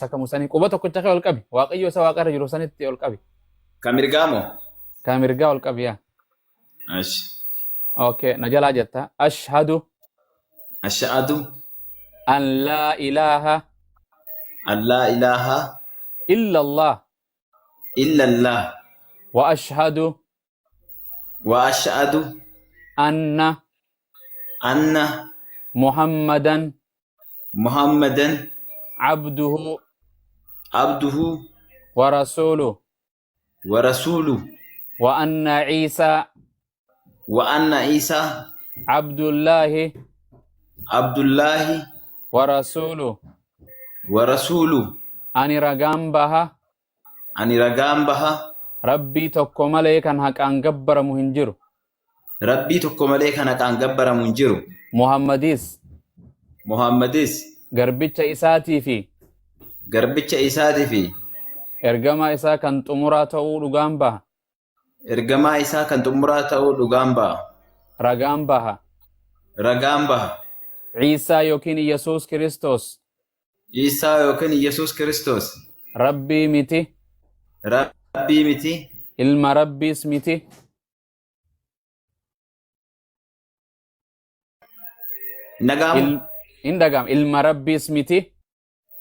Masakamu sanii quba tokkicha kee ol qabi. Waaqayyo isa waaqarra jiru sanitti ol qabi. Ka mirgaa moo? Ka mirgaa ol qabi yaa. Ashi. Okay, na jalaa jetta. Ashhadu Ashhadu an laa ilaaha an laa ilaaha illallah illallah wa ashhadu wa ashhadu anna anna Muhammadan Muhammadan abduhu abduhu wa rasuluhu wa rasuluhu wa anna Ciisaa wa anna Isa Abdullaahi Abdullaahi wa rasuluhu. wa rasuluhu. Ani ragaan baha. Ani ragaan baha. Rabbii tokko malee kan haqaan gabbaramu hin jiru. Rabbii tokko malee kan haqaan gabbaramu hin jiru. Muhammadis Muhammadis garbicha isaatii fi garbicha isaatii fi ergamaa isaa kan xumuraa ta'uu dhugaan baha. ergamaa isaa kan xumuraa ta'uu dhugaan baha. Ragaan baha. Ragaan baha. Ciisaa yookiin Yesuus Kiristoos Isaa yookiin Yesuus Kiristoos Rabbii miti, Rabbii miti, ilma Rabbiis miti, hin dhaga'amu? Hin dhaga'amu. Ilma Rabbiis miti,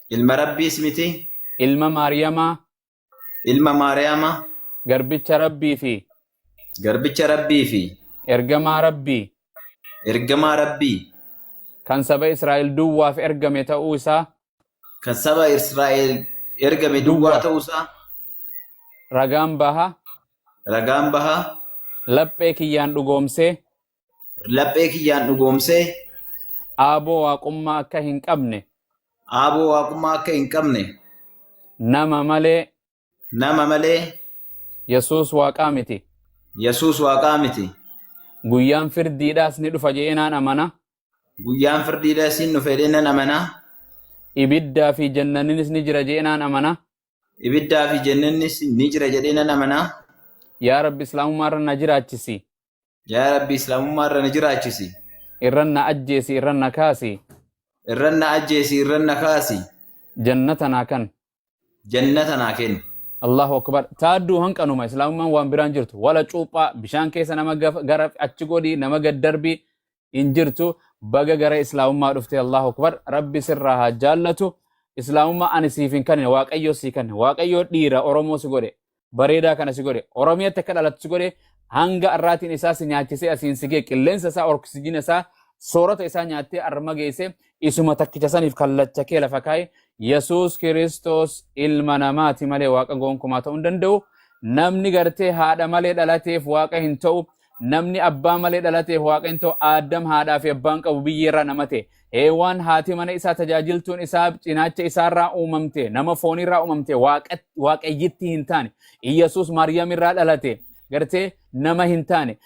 Ilma Rabbiis miti, ilma Maariyamaa, ilma Maariyaama, garbicha Rabbii fi garbicha Rabbii fi ergamaa Rabbii ergamaa Rabbii kan saba Israa'el duwwaaf ergame ta'uu isaa kan saba Israa'el ergame duwwaa Duwwaa. ta'uu isaa ragaan baha. Ragaan baha. Laphee kiyyaan dhugoomsee Laphee kiyyaan dhugoomsee aaboo waaqummaa akka hin qabne aaboo waaqummaa akka hin qabne nama malee nama malee Yesuus waaqaa miti. Yesuus waaqaa miti. Guyyaan firdiidhaas ni dhufa jedhee naan amana. Guyyaan firdiidhaas hin dhufe jedhee nan amana. Ibiddaa fi jannanninis ni jira jedhee naan amana. Ibiddaa fi jannannis ni jira jedhee nan amana. Yaa Rabbi, Islaamummaa irra na jiraachisi. Yaa Rabbi, Islaamummaa irra na jiraachisi. Irran na ajjeesi, irran na kaasi. Irran na ajjeesi, irran na kaasi. Jannata naa kan. Jannata naa kenni. Allahu akbar. Taadduu hanqanuma Islaamummaan waan biraan jirtu. Wala cuuphaa bishaan keessa nama gara achi godhi, nama gad darbi hin jirtu. Baga gara Islaamummaa dhufte. Allahu akbar. Rabbi sirraa haa jaallatu. Islaamummaa ani siif hin kennine, Waaqayyo sii kenne. Waaqayyo dhiira Oromoo si godhe. Bareedaa kana si godhe. Oromiyaatti akka dhalattu si godhe. Hanga har'aatiin isaa si nyaachisee asiin si ga'e, qilleensa isaa, oksijiina isaa, soorata isaa nyaattee arma geesse. Isuma takkicha saniif kallacha kee lafa kaa'e. Yesuus Kiristoos ilma namaati malee waaqa gonkumaa ta'uu hin danda'u. Namni gartee haadha malee dhalateef waaqa hin ta'u. Namni abbaa malee dhalateef waaqa hin ta'u. Addam haadhaa fi abbaan qabu, biyyeerraa nama ta'e. Heewaan haati mana isaa, tajaajiltuun isaa, cinaacha isaarraa uumamte, nama foonirraa uumamte, waaqayyitti hin taane. Iyyasuus Maariyaam irraa dhalate, gartee nama hin taane,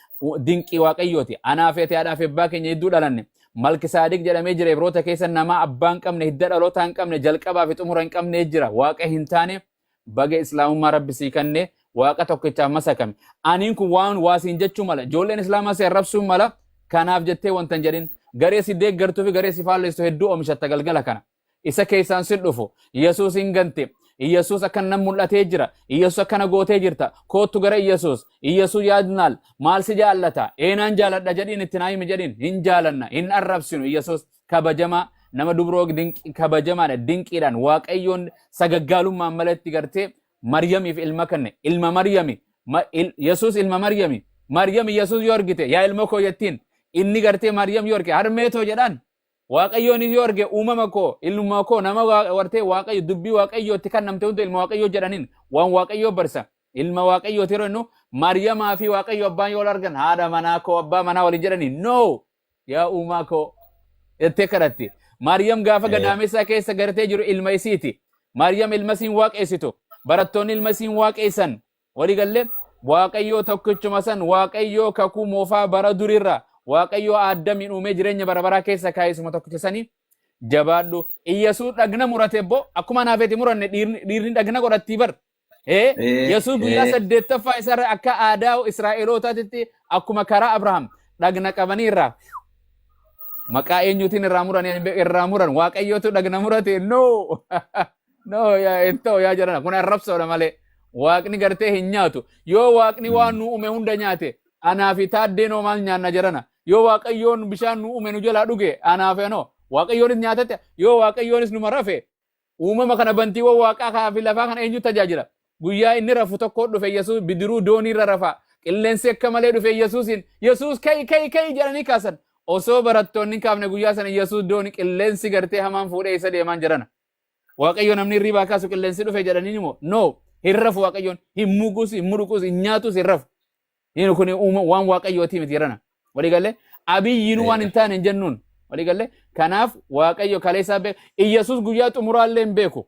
dinqii waaqayyooti. Anaa fi ati haadhaa fi abbaa keenya hedduu dhalanne. Malkisaadiq jedhamee jira Ibroota keessa, nama abbaa hin qabne, hidda dhalootaa hin qabne, jalqabaa fi xumura hin qabne jira. Waaqa hin taane. Baga Islaamummaa Rabbi sii kanne, waaqa tokkichaaf masakame. Aniin kun waan waasiin jechuu mala. Ijoolleen Islaamaa si arrabsuu mala. Kanaaf jettee wanta hin jedhin. Garee si deeggartuu fi garee si faalleessu hedduu oomishatta galgala kana. Isa keessaan si dhufu. Yesuus hin gante. Yesuus akka nan mul'atee jira. Yesuus akkana gootee jirta. Koottu gara Yesuus. Yesuus yaadnaal. Maal si jaallata? Eenaan jaaladha jedhiin, itti naa himi jedhiin. Hin jaalanna. Hin arrabsinu. Yesuus kabajamaa nama dubroo dinqi kabajamaadha. Dinqiidhaan Waaqayyoon sagaggaalummaan malatti gartee Maryamiif ilma kenne. Ilma Maryami, Yesuus ilma Maryami. Maryami Yesuus yoo argite "Yaa ilma koo" jettiin. Inni gartee Maryam yoo arge "Harmee too" jedhaan. Waaqayyoon yoo arge "Uumama koo, ilma koo", nama wartee Waaqayyo dubbii Waaqayyootti kan namte hunda ilma Waaqayyoo jedhaniin, waan Waaqayyoo barsa. Ilma Waaqayyooti yeroo jennu, Maryamaa fi Waaqayyo abbaan yoo argan "Haadha manaa koo, abbaa manaa" waliin jedhanii? No, "Yaa uumaa koo" jettee kadhatti. Maryam gaafa gadaamessaa keessa gartee jiru ilma isiiti. Maryam ilma isiin waaqeessitu. Barattoonni ilma isiin waaqeessan. Walii gallee Waaqayyoo tokkichuma san, Waaqayyoo kakuu moofaa bara durirra, Waaqayyoo Addamiin uumee jireenya bara baraa keessa kaa'e, tokkicha sanii jabaadhu. Iyyasuus dhagna murate bo, akkuma naafeeti muranne, dhiirni dhagna godhattii bar. Yesuus guyyaa saddeettaffaa isarra akka aadaa Israa'elootaatitti, akkuma karaa Abrahaam dhagna qabanii irraa, maqaa eenyuutiin irraa muran irraa muran? Waaqayyootu dhagna murate? No. No, yaa hin ta'u yaa jedhana. Kun arrabsoodha malee. Waaqni gartee hin nyaatu. Yoo waaqni waan nu uume hunda nyaate, anaa fi taaddeen hoo maal nyaanna jedhana. Yoo waaqayyoon bishaan nu uume nu jalaa dhuge, anaa fi anoo. Waaqayyoonis nyaatatti, yoo waaqayyoonis numa rafe, uumama kana bantiiwwan waaqaa kanaa fi lafaa kana eenyu tajaajila? Guyyaa inni rafu tokko dhufe Yesuus bidiruu doonii irra rafa. Qilleensi akka malee dhufe Yesuusin. Yesuus ka'i ka'i ka'i jedhanii kaasan. Osoo barattoonni hin kaafne guyyaa sana Yesuus doonii qilleensi gartee hamaan fuudhee isa deemaan jedhana. Waaqayyo namni hirribaa kaasu qilleensi dhufe jedhanii immoo no, hin rafu. Waaqayyoon hin mugus, hin muruqus, hin nyaatus, hin rafu. Inni kun waan waaqayyooti miti jedhana. Walii galee abiyyinuu waan hin taane hin jennuun. Walii galee kanaaf waaqayyo kaleessaa beeka. Iyyasuus guyyaa xumuraallee hin beeku.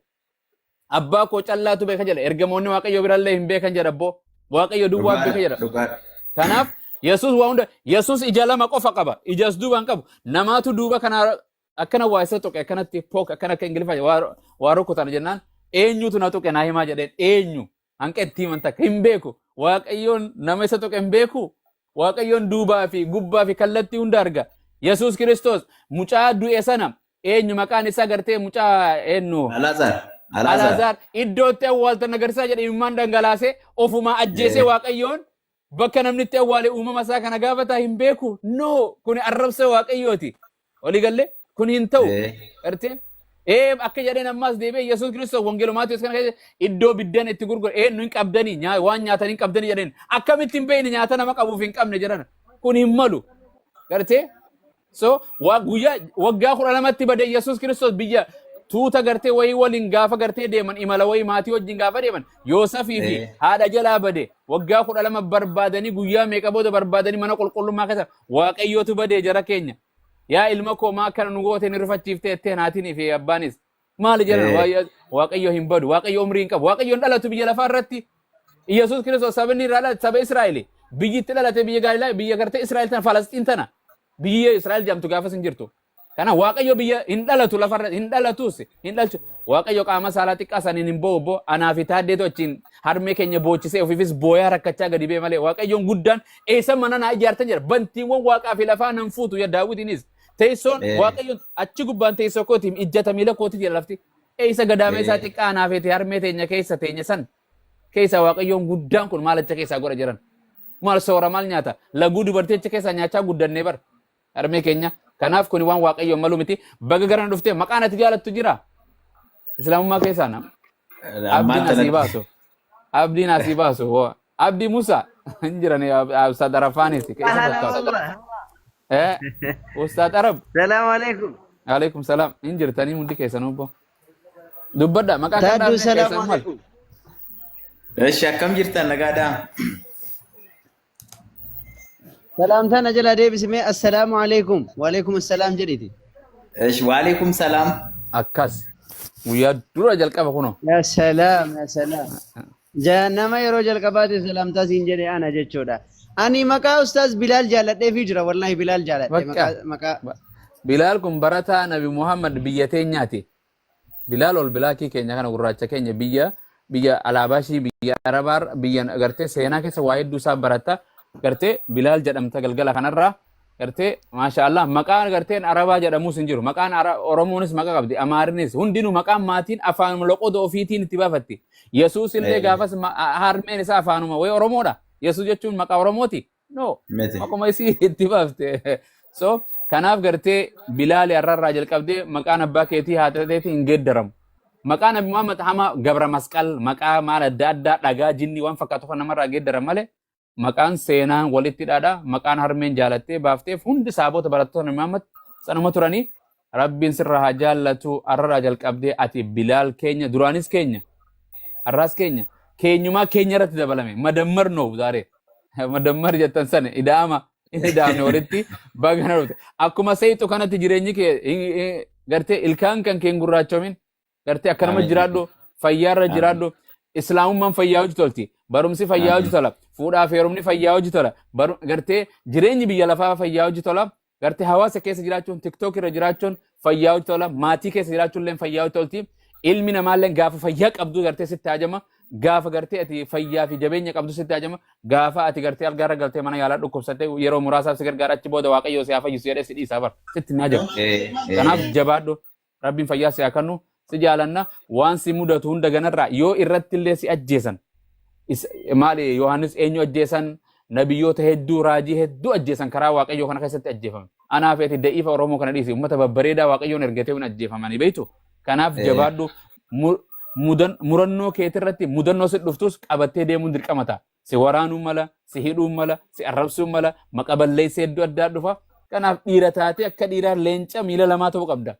Abbaa koo callaatu beeka jedha. Ergamoonni waaqayyo birallee hin beekan jedha abboo. Waaqayyo duwwaa beeka jedha. Dhugaadha. Kanaaf Yesuus waa hunda, Yesuus ija lama qofa qaba. Ijas duuba hin qabu. Namaatu duuba kana akkana waa isa tuqe, akkanatti pook, akkana akka Ingiliffaa waa rukutan jennaan, eenyutu na tuqe naa himaa jedheen. Eenyu hanqa itti himan takka hin beeku. Waaqayyoon nama isa tuqe hin beeku. Waaqayyoon duubaa fi gubbaa fi kallattii hunda arga. Yesuus Kiristoos mucaa du'e sana, eenyu maqaan isaa gartee mucaa eenyu? Alaazaar. Alaazaar. Alaazaar iddoo itti awwaaltan agarsiisaa jedhe, imimmaan dhangalaasee ofumaa ajjeesee. Waaqayyoon bakka namni itti awwaale uumama isaa kana gaafataa hin beeku. No, kun arrabsa waaqayyooti. Walii galee kun hin ta'u. Gartee akka jedheen ammaas deebi'ee Yesuus Kiristoos wangeela Maatiyus kana keessa iddoo biddeen itti gurguru eenyu hin qabdanii, waan nyaatan hin qabdanii jedheen, akkamitti hin beekne nyaata nama qabuuf hin qabne jedhan. Kun hin malu. Gartee so waa guyyaa waggaa 12tti bade Yesuus Kiristoos biyya tuuta gartee wayii waliin gaafa gartee deeman, imala wayii maatii wajjin gaafa deeman, Yoosefii fi haadha jalaa bade. Waggaa 12 barbaadanii, guyyaa meeqa booda barbaadanii mana qulqullummaa keessa waaqayyootu badee jara keenya. Yaa ilma koo, maa akkana nu goote, ni rifachiiftee jetteen haatinii fi abbaanis. Maali jedhan? Waaqayyo hin badu, waaqayyo umrii hin qabu, waaqayyo hin dhalatu biyya lafaa irratti. Yesuus Kiristoos sabni irraa dhalate saba Israa'eli. Biyyi itti dhalate biyya Galiilaa, biyya gartee Israa'el tana, Falasxiin tana. Biyyi Israa'el jedhamtu gaafas hin jirtu. Kana waaqayyo biyya hin dhalatu, lafarra hin dhalatus, hin dhalchu. Waaqayyo qaama saalaa xiqqaa saniin hin boo'u boo. Anaa fi taaddeetu achiin harmee keenya boochisee ofiifis booyaa rakkachaa gadi bee malee waaqayyoon guddaan eessa mana naa ijaartan jedha. Bantiiwwan waaqaa fi lafaa nan fuutu jedha Daawitiinis. Teessoon waaqayyoon achi gubbaan teessoo kootiif ijjata miila kootiif jedha lafti. Eessa gadaamee isaa xiqqaa anaa feete harmee teenya keessa teenya san keessa waaqayyoon guddaan kun maal acha keessaa godha jiran. Maal soora, maal nyaata? Laguu dubartii achi keessaa nyaachaa guddannee bara. Harmee keenya. Kanaaf kuni waan waaqayyoon malu miti. Baga gara na dhuftee. Maqaan ati jaalattu jira? Islaamummaa keessaa nama. Ammaan Abdiin asii tanatti. baasu. Abdiin asii baasu. Hoo. Abdii Musa hin jiran Ustaad Arafaanis keessa fakkaatu. Subhanallah. Ustaad Arab. Salaam alaikum. Alaikum salaam. Hin jirtanii hundi keessan obbo. Dubbadha, maqaa kan Taaddu, dhaabne salaam keessan maal? alaikum. Eshi, akkam jirtan, nagaadhaa? Salaamtaan na jalaa deebisi mee, assalaamu alaikum. Waalaikum assalaam jedhiti. Eshi, waalaikum salaam. Akkas. Guyyaa dura jalqaba kunoo. Yaa salaam, yaa salaam. Nama yeroo jalqabaatiif salaamtaa siin jedhe ana jechuudha. Ani maqaa Ustaaz Bilaal jaalladheefii jira, wallahi Bilaal jaaladhe. Bakka. Maqaa maqaa. Bilaal kun barataa Nabi Muhammad biyya teenyaati. Bilaal ol bilaakii keenya kana, gurraacha keenya, biyya alaabaa ishii, biyya Arabaa, biyya gartee seenaa keessa waa hedduu isaa baratta. Gartee Bilaal jedhamta galgala kanarraa. Gartee maasha Allah, maqaan garteen Arabaa jedhamus hin jiru. Maqaan Oromoonis maqaa qabdi. Amaarinis hundinuu maqaan maatiin afaanuma loqoda ofiitiin itti baafatti. Yesuus illee gaafas harmeen isaa afaanuma wayi Oromoodha. Yesuus jechuun maqaa Oromooti. No. Miti. Maquma isii itti baafte. So kanaaf gartee Bilaali har'arraa jalqabdee maqaan abbaa keetii haadha keetii hin geeddaramu. Maqaan Nabi Muhammad hama Gabra Masqal, maqaa maal adda addaa, dhagaa jinni waan fakkaatu kan namarraa geeddaran malee maqaan seenaan walitti hidhaadha. Maqaan harmeen jaalattee baafteef hundi saabota barattoota Nabi Muhammad sanuma turanii. Rabbiin sirraa haa jaallatu. Har'arraa jalqabdee ati Bilaal keenya, duraanis keenya, har'aas keenya, keenyumaa keenya irratti dabalame. Madammar noo zaaree madammar jettan sana ida'ama hin ida'amne walitti baga na dhufte. Akkuma seexu kanatti jireenyi kee gartee ilkaan kan kee hin gurraachomin, gartee akkanuma Amiin. jiraadhu, fayyaarra jiraadhu. Islaamummaan fayyaa hojii tolti, barumsi fayyaa hojii tola, fuudhaa fi heerumni fayyaa hojii tola, gartee jireenyi biyya lafaa fayyaa hojii tola, gartee hawaasa keessa jiraachuun, TikTok irra jiraachuun fayyaa hojii tola, maatii keessa jiraachuun illee fayyaa hojii tolti. Ilmi namaallee gaafa fayyaa qabdu gartee sitti hajama, gaafa gartee ati fayyaa fi jabeenya qabdu sitti hajama, gaafa ati gartee algaarra galtee mana yaalaa dhukkubsattee yeroo muraasaaf si gargaara, achi booda waaqayyo si haa fayyisu jedhee si dhiisaa, bar sitti hin hajamu. Kanaaf jabaadhu, rabbiin fayyaa si haa kennu. Si jaalanna. Waan si mudatu hunda ganarraa yoo irratti illee si ajjeesan, maali, Yohaannis eenyu ajjeesan? Nabiyyoota hedduu, raajii hedduu ajjeesan. Karaa Waaqayyoo kana keessatti ajjeefame. Anaa feeti da'iifa Oromoo kana dhiisi, ummata babbareedaa Waaqayyoon ergatee hin ajjeefamanii beektu. Kanaaf jabaadhu. Murannoo keetirratti mudannoo si dhuftus qabattee deemuun dirqama ta'a. Si waraanuu mala, si hidhuu mala, si arrabsuu mala, maqa balleessee hedduu addaa dhufa. Kanaaf dhiira taatee akka dhiiraa leenca miila lamaa ta'uu qabda.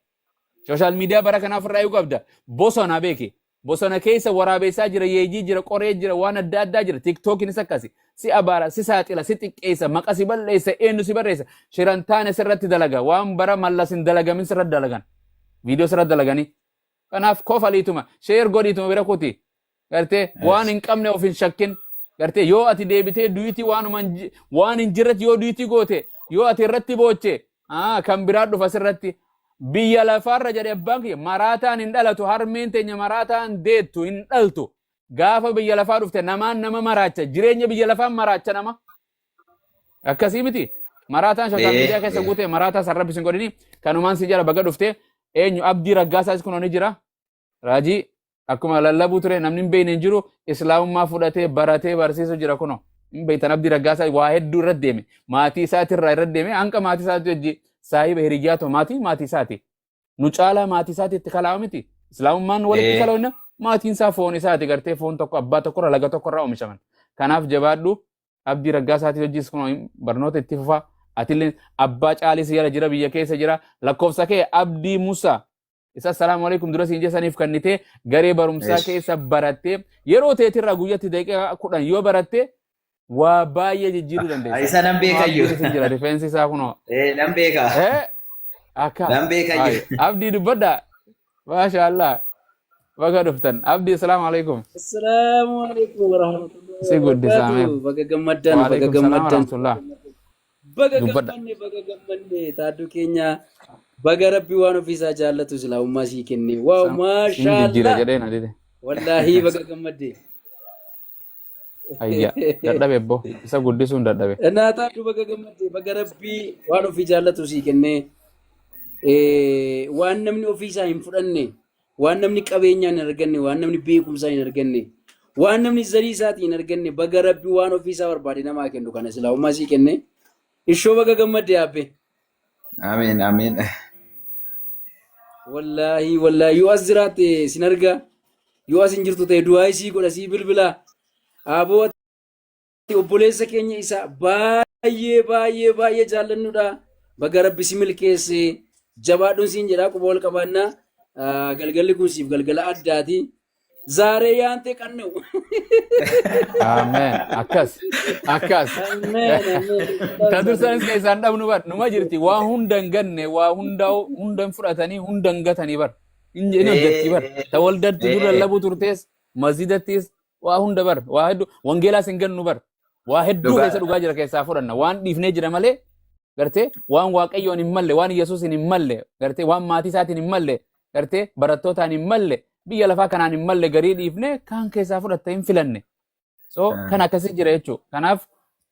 Social media bara kanaa ofirraa eeguu qabda. Bosona beeki. Bosona keessa waraabessaa jira, yeejii jira, qoree jira, waan adda addaa jira. TikTokiinis akkasi. Si abaara, si saaxila, si xiqqeessa, maqa si balleessa, eenyu si barreessa. Shiran taane sirratti dalaga. Waan bara Mallas hin dalagamin sirratti dalagan. Viidiyoo sirratti dalaganii. Kanaaf kofaliituma, share godhiituma bira kuti. Gartee waan hin qabne of hin shakkin. Gartee yoo ati deebitee du'itii waanuma waan hin jirretti yoo du'itii goote, yoo ati irratti booche, kan biraa dhufa sirratti. Biyya lafaarra jedhe abbaan kiyya, maraataan hin dhalatu, harmeen teenya maraataan deettu hin dhaltu. Gaafa biyya lafaa dhufte namaan nama maraacha, jireenya biyya lafaan maraacha nama. Akkasii miti. Maraataan social media keessa guutee maraataa sarrabbi sin godhini. Kanumaan si jala baga dhufte. Eenyu, Abdii Raggaasaas kunoo ni jira. Raajii akkuma lallabuu ture namni hin beekne hin jiru, Islaamummaa fudhatee baratee barsiisu jira kunoo. Hin beektan, Abdii Raggaasaa waa hedduu irra deeme. Maatii isaatirraa irra deeme, hanqa maatii isaati hojii saahiba hiriyyaa ta'u maatii maatii isaati. Nu caalaa maatii isaati itti kalaa'u miti. Islaamummaan walitti kalaa'u maatiin isaa foon isaati, gartee foon tokko, abbaa tokkorra, laga tokkorraa oomishaman. Kanaaf jabaadhu. Abdii Raggaasaatii hojii kun barnoota itti fufaa. Atillee abbaa caalii si jala jira, biyya keessa jira. Lakkoofsa kee Abdii Musaa isa assalaamu alaikum dura siin jeessaniif kennitee garee barumsaa keessa barattee yeroo teetirraa guyyatti daqiiqaa 10 yoo baratte waa baay'ee jijjiiruu dandeessa. Isa nan beekayyu. Abdiin isin jira, rifeensi isaa kunoo. Nan beeka. Akka. Nan beekayyu. Abdii dubbadha. Maasha Allah. Baga dhuftan. Abdii, assalaamu alaikum. Assalaamu alaikum warahmatullahi Si guddisaa mee. wabarakatuh. Baga gammaddan, baga Waalaikum salaam gammaddan. warahmatullah. Baga Dubbadha. gammanne, baga gammanne. Taadduu keenya, baga Rabbi waan ofiisaa jaallatu Islaamummaa sii kenne. Waaw, Sin jijjiira maashaallah. jedhee na dide. Wallaahii baga gammadde. Ayya. Dadhabe ebbo. Isa guddisuun dadhabe. Naa Taadduu, baga gammadde, baga Rabbi waan ofii jaallatu sii kenne. Waan namni ofiisaa hin fudhanne, waan namni qabeenyaan hin arganne, waan namni beekumsaan hin arganne, waan namni zarii isaatiin hin arganne, baga Rabbi waan ofiisaa barbaade namaa kennu kana Islaamummaa sii kenne. Ishoo, baga gammadde yaabbe. Amiin, amiin. Wallaahi, wallaahi, yoo as jiraatte sin arga, yoo as hin jirtu ta'e du'aa isii godha, sii bilbila. Aboo, ati obboleessa keenya isa baay'ee baay'ee baay'ee jaallannudha. Baga Rabbi si milkeesse, jabaadhuun siin jedhaa, quba wal qabaannaa. Galgalli kun siif galgala addaati. Zaaree yaantee qanna'u. Ameen. Akkas. Akkas. Ameen, ameen. Ta dursaanis kan isaan dhabnu bar numa jirti. Waa hunda hin ganne, waa hunda hunda hin fudhatanii, hunda hin gatanii bar. Hin hojjetti bar. Ta waldatti dur lallabuu turtees masjidattis waa hunda bar, waa hedduu wangeelaas hin gannu bar. Waa hedduu keessa dhugaa jira, keessaa fudhanna. Waan dhiifnee jira malee, gartee waan Waaqayyoon hin malle, waan Yesuusin hin malle, gartee waan maatii isaatiin hin malle, gartee barattootaan hin malle, biyya lafaa kanaan hin malle garii dhiifne, kaan keessaa fudhatte hin filanne. So kan akkasii jira jechuudha. Kanaaf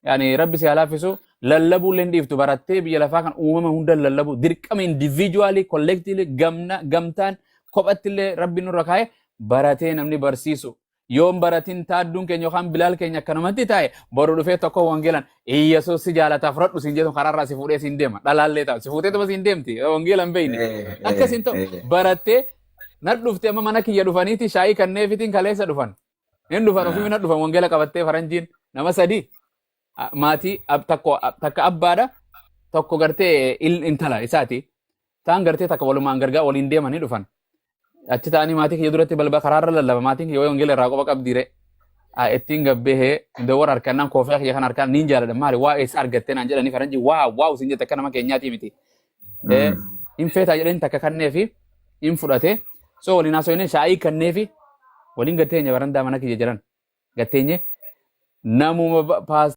yaani Rabbi si haa laaffisu. Lallabuu illee hin dhiiftu, barattee biyya lafaa kan uumama hunda lallabu dirqama, individually, collectively, gamna gamtaan, kophatti illee Rabbi nurra kaa'e baratee namni barsiisu. Yoon baratin Taadduun keenya yookaan Bilaal keenya akkanumatti taa'e, boru dhufee tokko wangeelan "Iyyasuus si jaalataa, fudhadhu" siin jedhu, karaarraa si fuudhee siin deema. Dhalaallee ta'a. Si fuuteetuma siin deemti. Wangeela hin beekne. Akkas hin ta'u. Barattee na dhufte, amma mana kiyya dhufaniiti shaayii kanneefitiin kaleessa dhufan. Hin dhufan, ofii na dhufan, wangeela qabattee faranjiin nama sadii maatii tokko, takka abbaadha, tokko gartee intala isaati. Taan gartee takka walumaan gargaa waliin deemanii dhufan. Achi ta'anii maatii kiyya duratti balbala karaarra lallaba, maatiin kiyya wangeela irraa qofa qabdiire. Ittiin gabbee dawwar harkannaan koofee kiyya kan harkaan niin jaaladha, maali waa eessa argattee naan jedhanii, faranjii waa waaw siin jette, akka nama keenyaatii miti. Hin feetaa jedheen, takka kanneefi hin fudhate. So waliin haasofne, shaayii kanneefi waliin gatteenye, barandaa mana kiyya jiran gatteenye, namuma paas